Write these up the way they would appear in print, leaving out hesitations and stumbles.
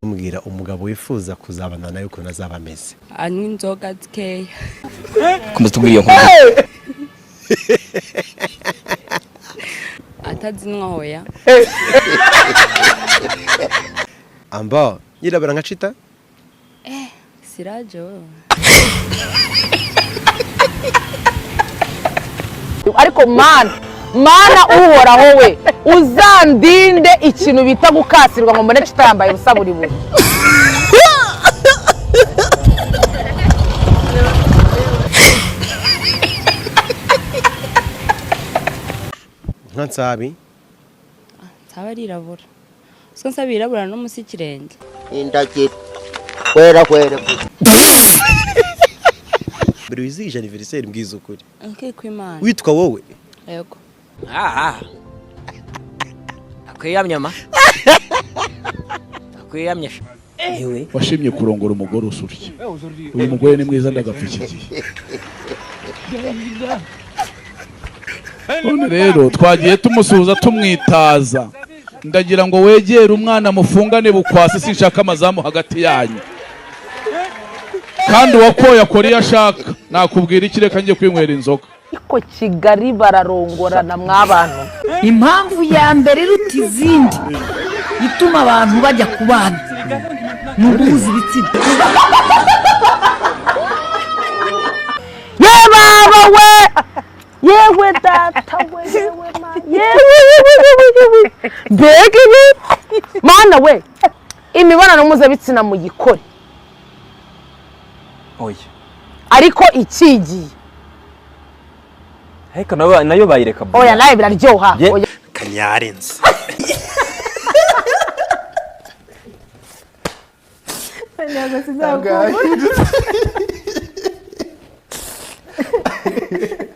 Mbwira umugabo wifuza kuzabana nawe ukuntu azaba ameze. Anywa inzoga zikeya. Komeza tubwire iyo nkuru. Atazinywa hoya. Amba yirabura nka Cita? Siraje wewe. Ariko mana uhoraho we uzandinde ikintu bita gukasirwa ngo mbone Cita yambaye ubusa buri buri. Nka Nsabi? Nsaba arirabura. Siko Nsabi yirabura no munsi y'ikirenge. Indagiro kwera kwera. Mbere wizihije anniversaire mbwiza ukuri. Okay kw'Imana. Witwa wowe? Yego. Akwiyamye ma. Akwiyamye. Washimye kurongora umugore usurye. Uyu mugore ni mwiza ndagapfa iki gihe. None rero twagiye tumusuhuza tumwitaza. Ndagira ngo wegere umwana mufungane bukwasi, sinshaka amazamu hagati yanyu. Kandi uwakoye akora iyo ashaka. Nakubwira iki, reka njye kwinywera inzoga. Ariko Kigali bararongorana mw'abantu. Impamvu ya mbere iruta izindi ituma abantu bajya kubana ni uguhuza ibitsina. Ye baba we, yewe data we, yewe ma, yewe yewe, mbega ibi mana we, imibonano mpuzabitsina muyikore. Oya. Ariko ikigiye. Ariko nayo bayireka. Oya nawe biraryoha. Oya. Kanyarenze.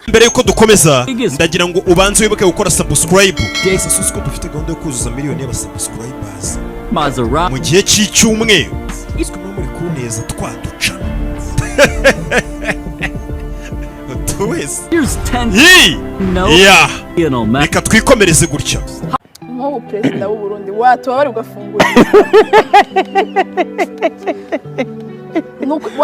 Mbere yuko dukomeza ndagira ngo ubanze wibuke gukora subscribe. Sasa ko dufite gahunda yo kuzuza miliyoni y'abasubscribers mu gihe cy'icyumweru. Siko muri kuneza twaduca. Tuwese. Yeah. Reka twikomereze gutya. Nk'ubu perezida w'u Burundi watuba bari ugafungura.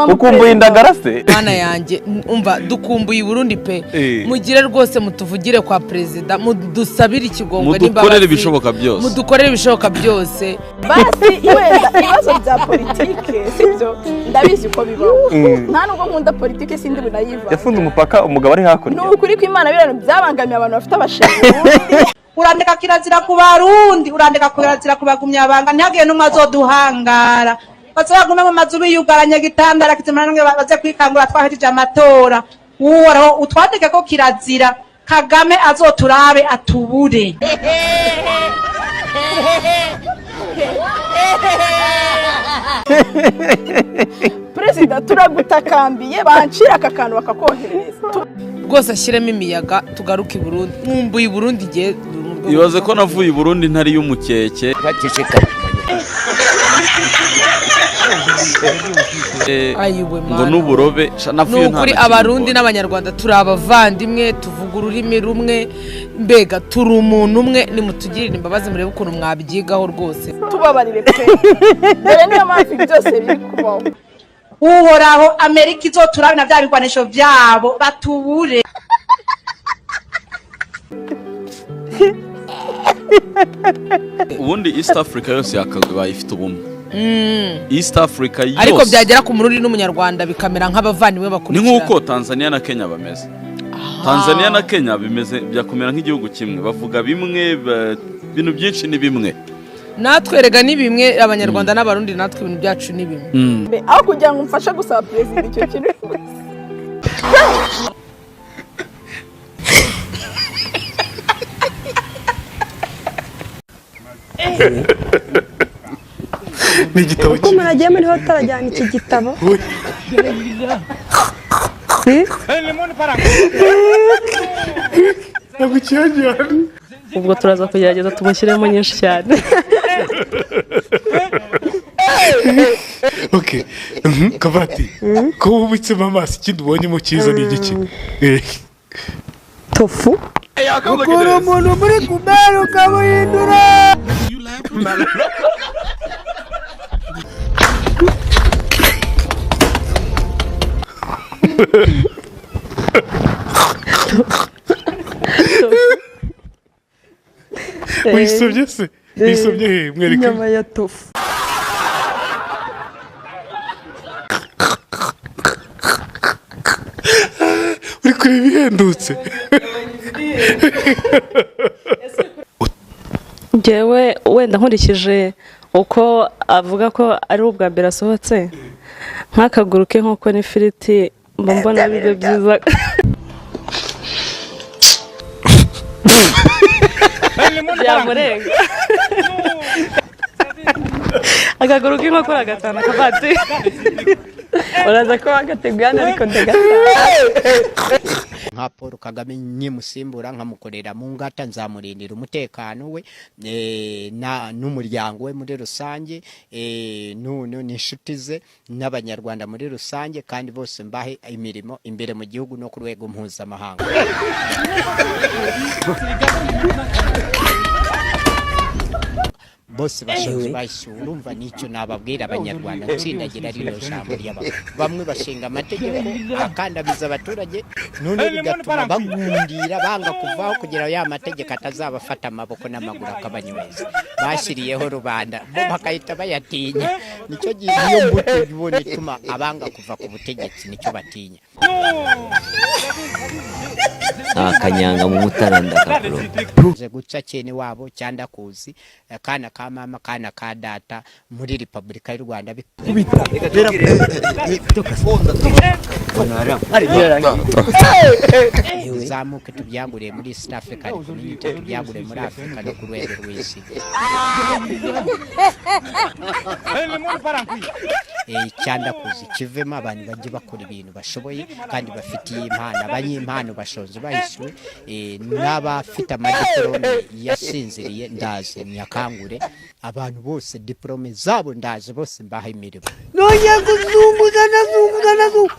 Ukumbuye indagara se? Mana yanjye, umva dukumbuye i Burundi pe. Mugire rwose mutuvugire kwa perezida, mudusabire ikigongo n'imbabazi. Mudukorere ibishoboka byose. Mudukorere ibishoboka byose. Basi wenda ibibazo bya politike sibyo ndabizi ko bibaho. Nta nubwo nkunda politike sindi bunayiva. Yafunze umupaka umugabo ari hakurya. Ni ukuri ko Imana birano byabangamiye abantu bafite abashinzwe. Urandeka kirazira ku Barundi, urandeka kirazira ku bagumyabanga, ntihagire n'umwe azoduhangara. Baze bagume mu mazu biyugaranye gitandara kizimana n'umwe baze kwikangura twahejeje amatora. Uhoraho utwandike ko kirazira, Kagame azoturabe atubure. Perezida turagutakambiye bancira aka kantu bakakoherereza. Rwose ashyiremo imiyaga tugaruke i Burundi. Nkumbuye i Burundi igihe. Ibaze ko navuye i Burundi ntari y'umukeke. Ngo n'uburobe navuye nta. Nukuri abarundi n'abanyarwanda turi abavandimwe, tuvuga ururimi rumwe, mbega turi umuntu umwe. Nimutugirire imbabazi murebe ukuntu mwabyigaho rwose. Tubabarire pe. Dore niyo mpamvu byose biri kubaho. Uhoraho Amerika izoturabe na bya bigwanisho byabo batubure. Ubundi East Africa yose yakabaye ifite ubumwe. East Africa yose. Ariko byagera ku Murundi n'Umunyarwanda bikamera nk'abavandimwe bakurikirana. Ni nkuko Tanzania na Kenya bameze. Tanzania na Kenya bimeze byakomera nk'igihugu kimwe, bavuga bimwe, ibintu byinshi ni bimwe. Natwe rega ni bimwe Abanyarwanda n'Abarundi, natwe ibintu byacu ni bimwe. Aho kugira ngo umfashe gusaba perezida icyo kintu. Ubwo umuntu agiye muri hoteli ajyana iki gitabo. Ubwo turaza kugerageza tumushyiremo nyinshi cyane. Okay. Kavati, ko wubitsemo amaso ikindi ubonyemo cyiza ni igiki? Tofu. Ukura umuntu muri kubera ukamuhindura. Wisomye se? Wisomye he? Mwereke. Inyama ya tofu. Uri kureba ihendutse. Njyewe wenda nkurikije uko avuga ko ari ubwa mbere asohotse, nk'akaguru ke nk'uko n'ifiriti mba mbona ari byo byiza. Byamurenga. Akaguru k'inkoko uragatana akavatiri. Uraza ko wagateguye hano ariko ndagataha. Nka Paul Kagame nyimusimbura nkamukorera mu ngata, nzamurindira umutekano we n'umuryango we muri rusange, n'inshuti ze n'abanyarwanda muri rusange, kandi bose mbahe imirimo imbere mu gihugu no ku rwego mpuzamahanga. Bose bashinzwe bashyura, urumva nicyo nababwira abanyarwanda, nsindagira rino jambo ry'abagabo. Bamwe bashinga amategeko akandamiza abaturage, none bigatuma bagundira banga kuvaho kugira ya mategeko atazabafata amaboko n'amaguru akabanyweza. Bashyiriyeho rubanda bo bakahita bayatinya. Nicyo gihe iyo mbuto ibona ituma abanga kuva ku butegetsi, nicyo batinya. Akanyanga mu mutaranda kakuro. Guca cyene wabo cyanda kuzi kana ka mama kana ka data muri Republika y'u Rwanda. Zamuke tubyagure muri East African Community, tubyagure muri Africa no ku rwego rw'isi. Cyanda kuzi kivemo abantu bajye bakora ibintu bashoboye kandi bafitiye impano, abanyimpano bashoze bahiswe, n'abafite amadiplome yasinziriye ndaze nyakangure abantu bose diplome zabo ndaze bose mbaha imirimo. Nongeye kuzunguza nazunguza nazunguza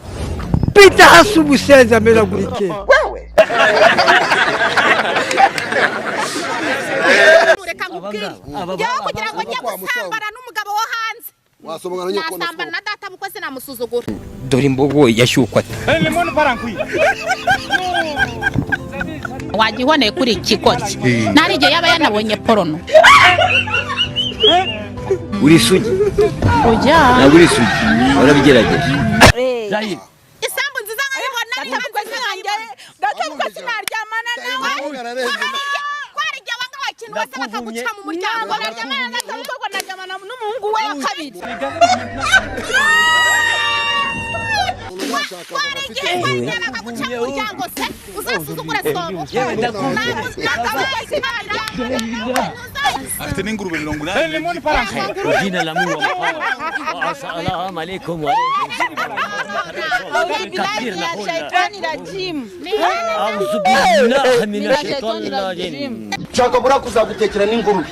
pita hasi umusenzi amenagurike. Reka nkubwire, njyewe kugira ngo njye gusambana n'umugabo wo hanze nasambana na data bukwe sinamusuzugura. Dore imbogo yashyukwa ate? Wagihoneye kuri iki korye ntari igihe yaba yanabonye porono. Uri isugi? Ujya. Ntabwo uri isugi, warabigerageje. Isambu nziza nkayibona data bukwe sinaryamana nawe. Kwari igihe wanga wakintu wese bakaguca mu muryango. Naryamana na data bukwe naryamana n'umuhungu we wa kabiri. Kwari igihe bakaguca mu muryango se uzasuzugura sobo. Afite n'ingurube 80. Jina la Mungu wa Assalamu alaykum wa alaykum. Billahi minash shaitani rajim. Nshaka bura kuzagutekera n'ingurube.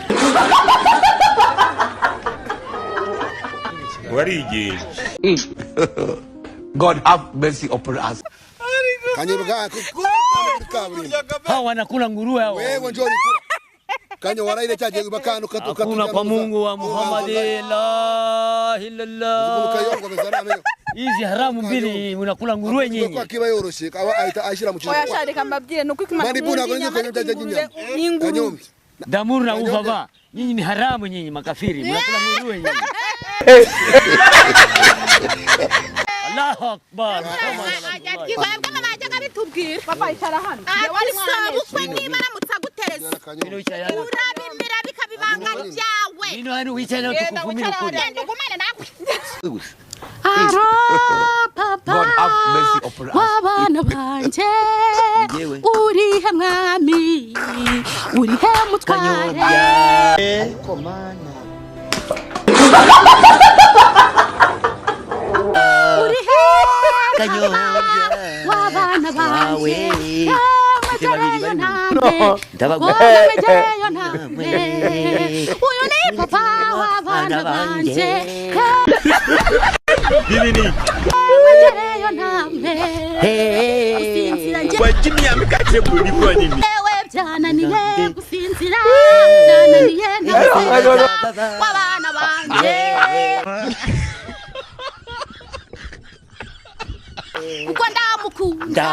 Warigiye. God have mercy upon us. Kanyebwa kaburimbo. Hawa wanakula nguruwe hao. Wewe njoo ulikula. Kanyo waraile chaje bakano katuka. Hakuna kwa Mungu wa Muhammad la ilaha. Hizi haramu mbili unakula nguruwe nyinyi. Kwa kiba yoroshe aba ahita ashira mu kintu. Oya shareka mbabwire nuko ikimana. N'ingurube. Damuru na uvava. Nyinyi ni haramu nyinyi makafiri. Mnakula nguruwe nyinyi. Allahu Akbar. Papa icara hano. Ubukwe niba aramutse agutereza urabimira bikaba ibanga ryawe. Bino hano wicaye nawe tukuvumira ukuri. Genda ugumane nawe. Aro papa w'abana banjye urihe mwami urihe mutware. Ariko mana urihe w'abana banjye wegereyo namwe wegereyo namwe uyu ni papa w'abana banjye wegereyo namwe gusinzira njyewe byananiye gusinzira byananiye w'abana banjye kuko ndamukunda.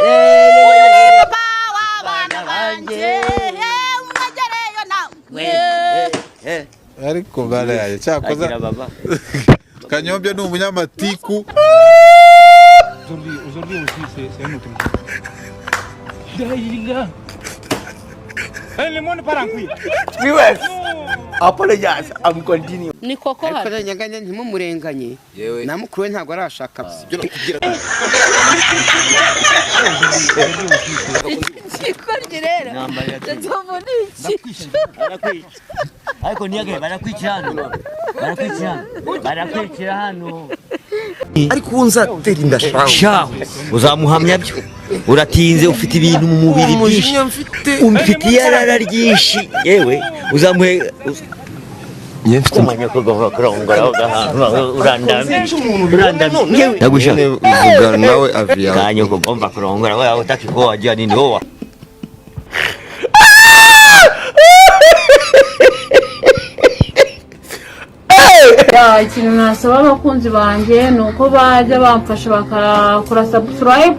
Uyu ni papa w'abana banjye, umwegereyo nawe. Ariko baraye cyakoza Kanyombya ni umunyamatiku. Ni koko. Ariko nyanganya ntimumurenganye, na mukuru we ntabwo arashaka. Ikikoryi rero nzovu ni iki? Ariko ntiyagaye, barakwicira hano, barakwicira hano, barakwicira hano. Ariko ubu nzatera inda shahu. Shahu uzamuhamya byo, uratinze, ufite ibintu mu mubiri byinshi. Umujinya mfite. Umfite iyarara ryinshi yewe, uzamuhe. Vuga nawe aviya. Kanyoko bomba kurongora wewe, utaki kuoa jua nini oa. Ikintu nasaba abakunzi banjye ni uko bajya bamfasha bakakora subscribe,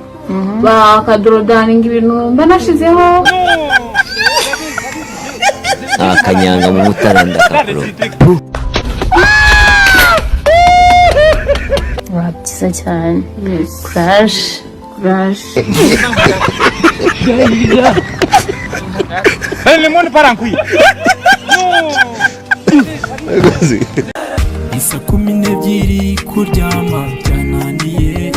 bakadorodaninga ibintu mba nashizeho. Akanyanga mu mutara ndakakuro. Byiza cyane, kuraje kuraje. Isa 12 kuryama byananiye.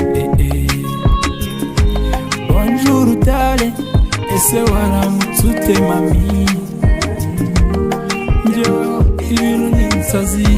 Bonjour dale, ese waramutse ute mami? Njyewe ibintu ni insazi.